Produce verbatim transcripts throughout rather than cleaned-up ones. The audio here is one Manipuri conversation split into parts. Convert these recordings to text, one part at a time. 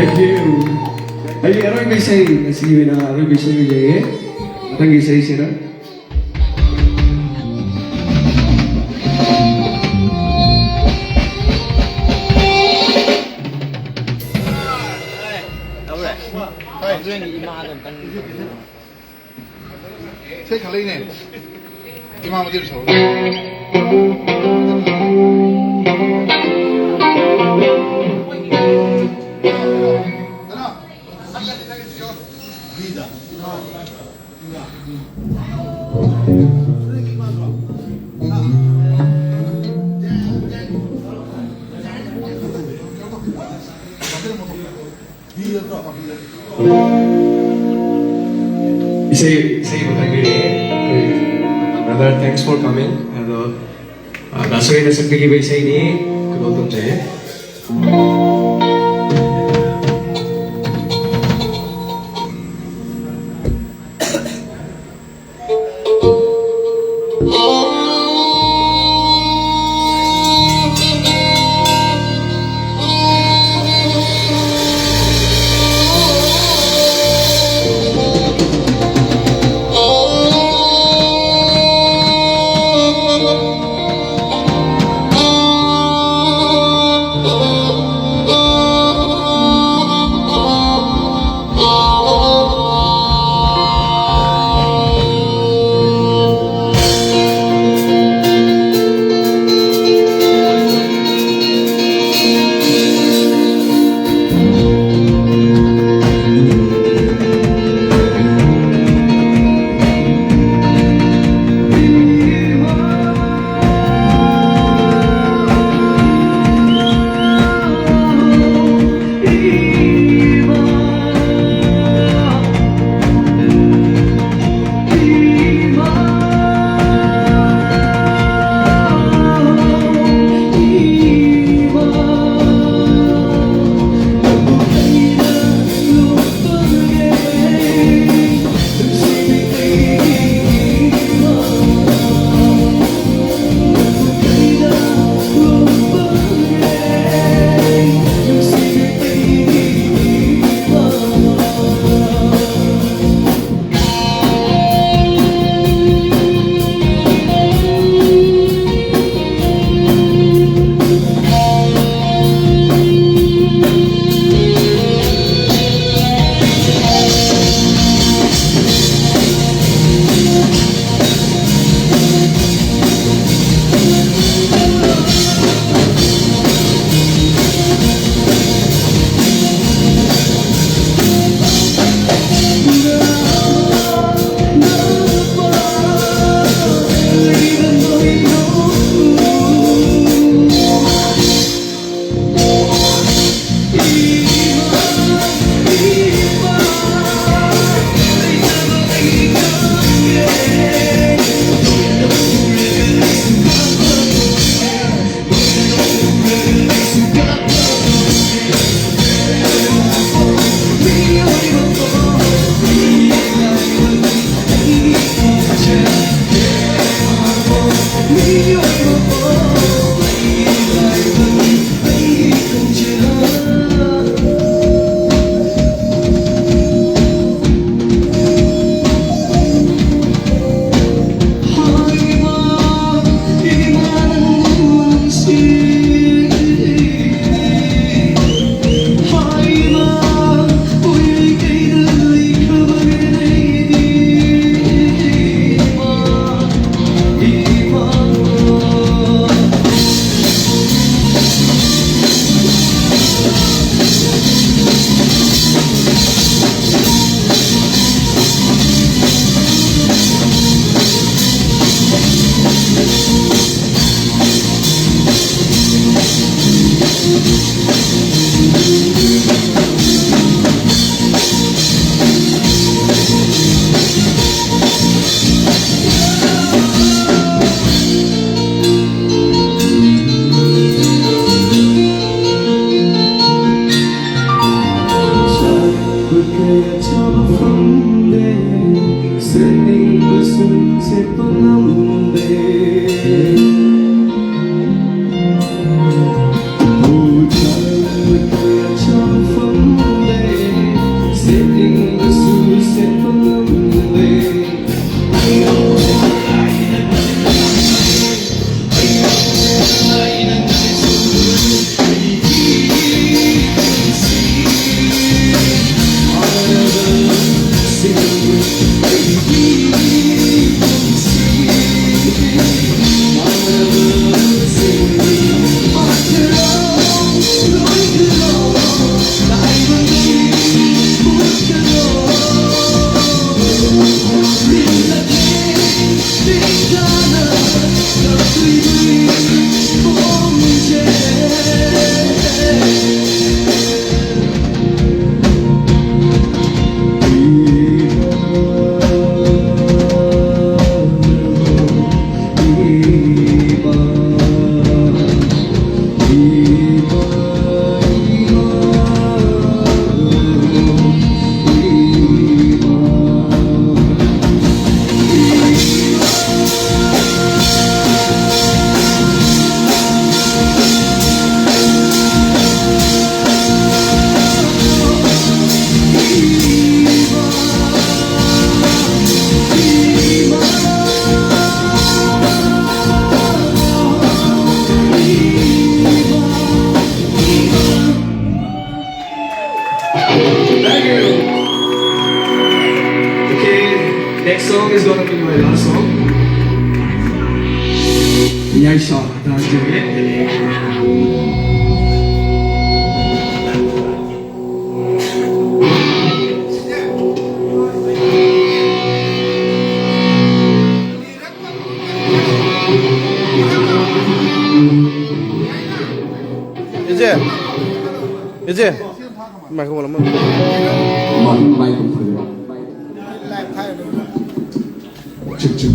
ꯑꯩꯒꯤ ꯑꯔꯣꯏꯕ ꯏꯁꯩ, ꯉꯁꯤꯒꯤ ꯑꯣꯏꯅ ꯑꯔꯣꯏꯕ ꯏꯁꯩ ꯑꯣꯏꯖꯔꯒꯦ꯫ ꯃꯊꯪꯒꯤ ꯏꯁꯩꯁꯤꯅ ꯏꯁꯩ ꯈꯜꯂꯛꯏꯅꯦ꯫ ꯏꯃꯥ ꯃꯇꯦꯛ ꯁꯔꯨꯛ꯫ ꯏꯁꯩ, ꯏꯁꯩ ꯑꯃ ꯈꯟꯕꯤꯔꯛꯑꯦ ꯑꯩꯈꯣꯏ brother, thanks for coming. ꯑꯗꯣ, ꯑ, ꯗꯥꯁꯣꯏꯅ ꯁꯛꯄꯤꯈꯤꯕ ꯏꯁꯩꯅꯤ, ꯀꯩꯅꯣ ꯇꯧꯖꯩ꯫ ꯀꯌꯥ ꯆꯥꯕ ꯐꯪꯗꯦ, ꯁꯦꯠꯅꯤꯡꯕꯁꯨ ꯁꯦꯠꯄ ꯉꯝꯗꯦ꯫ ꯍꯧꯖꯤꯛ ꯀꯌꯥ ꯆꯥꯕ ꯐꯪꯗꯦ, ꯁꯦꯠꯅꯤꯡꯕꯁꯨ ꯁꯦꯠꯄ ꯉꯝꯗꯦ꯫ Thank you. Okay, next song is gonna be my last song. Yai Sha, Dance Jam. ꯏꯆꯦ, ꯏꯆꯦ, ꯃꯥꯏꯀ꯭ꯔꯣꯐꯣꯟ ꯑꯃ꯫ ꯃꯥꯏ, ꯃꯥꯏ ꯀꯨꯝꯊꯕꯤꯔꯣ꯫ ꯆꯨꯞ, ꯆꯨꯞ꯫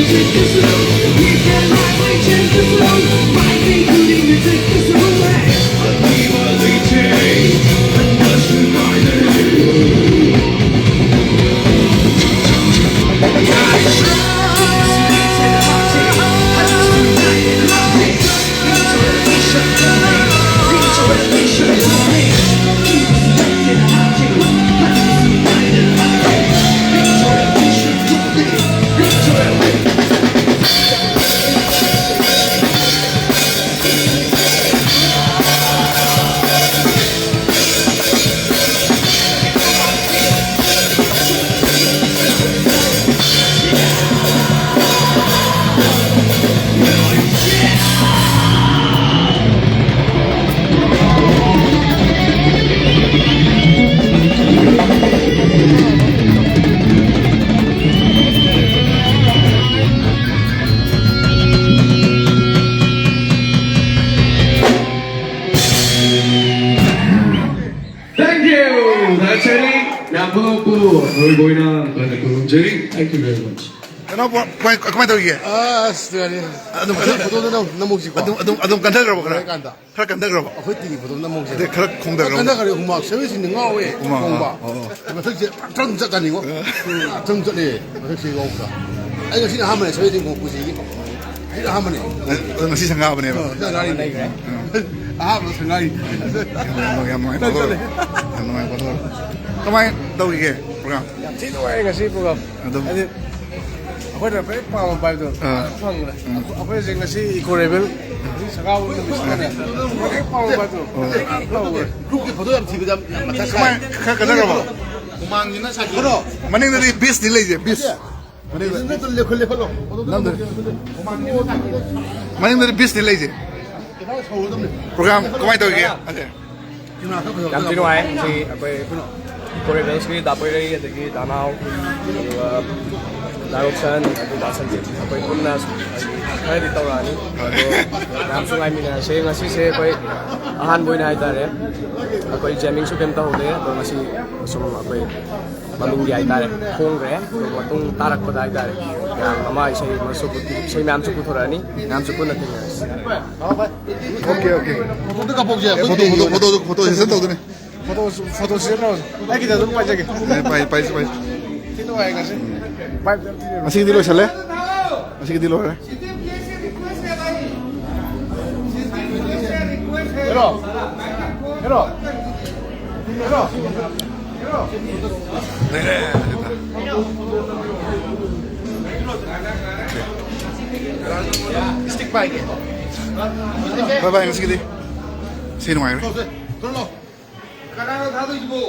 Thank you. ꯊꯥꯒꯠꯆꯔꯤ꯫ ꯌꯥꯝ ꯄꯨꯂꯞꯄꯨ ꯑꯔꯣꯏꯕ ꯑꯣꯏꯅ ꯀꯟꯅ ꯈꯨꯔꯨꯝꯖꯔꯤ꯫ Thank you very much. ꯀꯩꯅꯣ, ꯀꯃꯥꯏ, ꯀꯃꯥꯏ ꯇꯧꯔꯤꯒꯦ? ꯑꯁ, ꯌꯥꯔꯦ꯫ ꯑꯗꯨꯝ, ꯑꯗꯨꯝ, ꯐꯣꯇꯣꯗ ꯅꯝ-, ꯅꯝꯍꯧꯁꯤꯀꯣ꯫ ꯑꯗꯨꯝ, ꯑꯗꯨꯝ, ꯑꯗꯨꯝ ꯀꯟꯊꯈ꯭ꯔꯕꯣ ꯈꯔ? ꯂꯣꯏꯔꯀꯥꯟꯗ꯫ ꯈꯔ ꯀꯟꯊꯈ꯭ꯔꯕꯣ? ꯑꯩꯈꯣꯏ ꯇꯤꯚꯤ ꯐꯣꯇꯣꯗ ꯅꯝꯍꯧꯁꯦ꯫ ꯑꯗꯩ ꯈꯔ ꯈꯣꯡꯊꯈ꯭ꯔꯕꯣ? ꯀꯟꯊꯈ꯭ꯔꯦ, ꯍꯨꯃꯥꯡ ꯁꯦꯝꯕꯁꯤꯡꯗꯤ ꯉꯥꯎꯋꯦ꯫ ꯍꯨꯃꯥꯡ, ꯈꯣꯡꯕ꯫ ꯑꯥ, ꯑꯣ, ꯑꯣ꯫ ꯃꯊꯛꯁꯦ ꯄꯥꯛ ꯇ꯭ꯔꯪ ꯆꯠꯀꯅꯤꯉꯣ꯫ ꯑꯥ꯫ ꯄꯥꯛ ꯇ꯭ꯔꯪ ꯆꯠꯂꯦ꯫ ꯃꯊꯛꯁꯦ ꯉꯥꯎꯕꯗ꯫ ꯑꯩ ꯉꯁꯤꯅ ꯑꯍꯥꯟꯕꯅꯦ ꯁꯦꯝꯕꯁꯤꯡ ꯈꯣꯡ ꯄꯨꯟꯁꯤꯒꯤ꯫ ꯉꯁꯤꯅ ꯑꯍꯥꯟꯕꯅꯦ꯫ ꯑ, ꯑ, ꯉꯁꯤ ꯁꯪꯒꯥꯕꯅꯦꯕ꯫ ꯑ, ꯁꯪꯒꯥꯔꯤꯅꯦ꯫ ꯑ꯫ ꯑꯍꯥꯟꯕ ꯁꯪꯒꯥꯔꯤ꯫ ꯌꯥꯝ ꯅꯨꯡꯉꯥꯏ, ꯌꯥꯝ ꯅꯨꯡꯉꯥꯏ ꯆꯠꯂꯦ꯫ ꯌꯥꯝ ꯅꯨꯡꯉꯥꯏ꯫ ꯀꯃꯥꯏꯅ ꯇꯧꯔꯤꯒꯦ program? ꯌꯥꯝ ꯊꯤ ꯅꯨꯡꯉꯥꯏ ꯉꯁꯤ program꯫ ꯑꯗꯨꯝ꯫ ꯍꯥꯏꯗꯤ ꯑꯩꯈꯣꯏꯅ ꯍꯦꯛ ꯄꯥꯝꯕ ꯚꯥꯏꯗꯣ ꯑꯥ꯫ ꯐꯪꯈ꯭ꯔꯦ꯫ ꯎꯝ꯫ ꯑꯩꯈꯣꯏ ꯍꯧꯖꯤꯛ ꯉꯁꯤ Eco Rebel ꯉꯁꯤ ꯁꯪꯒꯥꯕ ꯅꯨꯃꯤꯠꯁꯤꯗꯅꯦ ꯑꯩꯈꯣꯏꯅ ꯍꯦꯛ ꯄꯥꯝꯕ ꯚꯥꯏꯗꯣ ꯑꯣ꯫ ꯐꯪꯈ꯭ꯔꯦ꯫ Groupꯀꯤ ꯐꯣꯇꯣ ꯌꯥꯝ ꯊꯤꯕꯗ ꯌꯥꯝ ꯃꯊꯥ ꯁꯥꯏ꯫ ꯀꯃꯥꯏ, ꯈꯔ ꯀꯟꯊꯈ꯭ꯔꯕꯣ? ꯃꯅꯤꯡꯗꯗꯤ ꯕꯤꯁꯅꯤ ꯂꯩꯁꯦ, ꯕꯤꯁ꯫ ꯃꯅꯤꯡꯗ꯫ ꯂꯦꯞꯈꯠ-, ꯂꯦꯞꯈꯠꯂꯣ꯫ ꯅꯝꯗꯣꯏꯅꯦ꯫ ꯃꯅꯤꯡꯗꯗꯤ ꯕꯤꯁꯅꯤ ꯂꯩꯁꯦ꯫ Program ꯀꯃꯥꯏꯅ ꯇꯧꯔꯤꯒꯦ? ꯌꯥꯝ ꯊꯤ ꯅꯨꯡꯉꯥꯏ꯫ ꯉꯁꯤ ꯑꯩꯈꯣꯏ Eco Rebelsꯀꯤ ꯗꯥ ꯄꯣꯏꯔꯩ, ꯑꯗꯒꯤ ꯗꯥ ꯅꯥꯎ, ꯑꯗꯨꯒ ꯗꯥ ꯔꯣꯛꯁꯟ, ꯑꯗꯨ ꯗꯥ ꯁꯟꯖꯤꯠ, ꯑꯩꯈꯣꯏ ꯄꯨꯟꯅ ꯈꯔꯗꯤ ꯇꯧꯔꯛꯑꯅꯤ꯫ ꯑꯗꯣ ꯃꯌꯥꯝꯁꯨ ꯉꯥꯏꯃꯤꯟꯅꯔꯁꯦ꯫ ꯉꯁꯤꯁꯦ ꯑꯩꯈꯣꯏ ꯑꯍꯥꯟꯕ ꯑꯣꯏꯅ ꯍꯥꯏꯇꯥꯔꯦ, ꯑꯩꯈꯣꯏ jammingꯁꯨ ꯀꯩꯝ ꯇꯧꯍꯧꯗꯦ꯫ ꯑꯗꯣ ꯉꯁꯤ ꯁꯨꯝ ꯑꯩꯈꯣꯏ ꯃꯅꯨꯡꯒꯤ ꯍꯥꯏꯇꯥꯔꯦ, ꯐꯣꯡꯈ꯭ꯔꯦ꯫ ꯑꯗꯨ ꯃꯇꯨꯡ ꯇꯥꯔꯛꯄꯗ ꯍꯥꯏꯇꯥꯔꯦ, ꯃꯌꯥꯝ ꯑꯃ ꯏꯁꯩ ꯑꯃꯁꯨ, ꯏꯁꯩ ꯃꯌꯥꯝꯁꯨ ꯄꯨꯊꯣꯔꯛꯑꯅꯤ꯫ ꯃꯌꯥꯝꯁꯨ ꯄꯨꯟꯅ ꯊꯦꯡꯅꯔꯁꯤ꯫ Okay, okay. ꯐꯣꯇꯣ ꯀꯥꯞꯍꯧꯁꯦ ꯑꯩꯈꯣꯏ꯫ Photo, photo, photo, photo session ꯇꯧꯗꯣꯏꯅꯦ꯫ ꯐꯣꯇꯣ, ꯐꯣꯇꯣ ꯁꯦꯁꯟ ꯇꯧꯔꯁꯦ꯫ ꯑꯩꯒꯤꯗ ꯑꯗꯨꯝ ꯄꯥꯏꯖꯒꯦ꯫ ꯑꯦ, ꯄꯥꯏ, ꯄꯥꯏꯁꯤ, ꯄꯥꯏꯁꯤ꯫ ꯊꯤ ꯅꯨꯡꯉꯥꯏ ꯉꯁꯤ꯫ ꯚꯥꯏ, ꯑꯝꯇ ꯄꯤꯕꯤꯔꯣ꯫ ꯉꯁꯤꯒꯤꯗꯤ ꯂꯣꯏꯁꯜꯂꯦ꯫ ꯉꯁꯤꯒꯤꯗꯤ ꯂꯣꯏꯔꯦ꯫ ꯍꯦꯔꯣ꯫ ꯍꯦꯔꯣ꯫ ꯍꯦꯔꯣ꯫ ꯂꯩꯔꯦ꯫ ꯁ꯭ꯇꯤꯛ ꯄꯥꯏꯒꯦ꯫ ꯚꯥꯏ, ꯚꯥꯏ, ꯉꯁꯤꯒꯤꯗꯤ ꯁꯤ ꯅꯨꯡꯉꯥꯏꯔꯦ꯫ ꯀꯅꯥꯅꯣ ꯊꯥꯗꯣꯏꯁꯤꯕꯣ?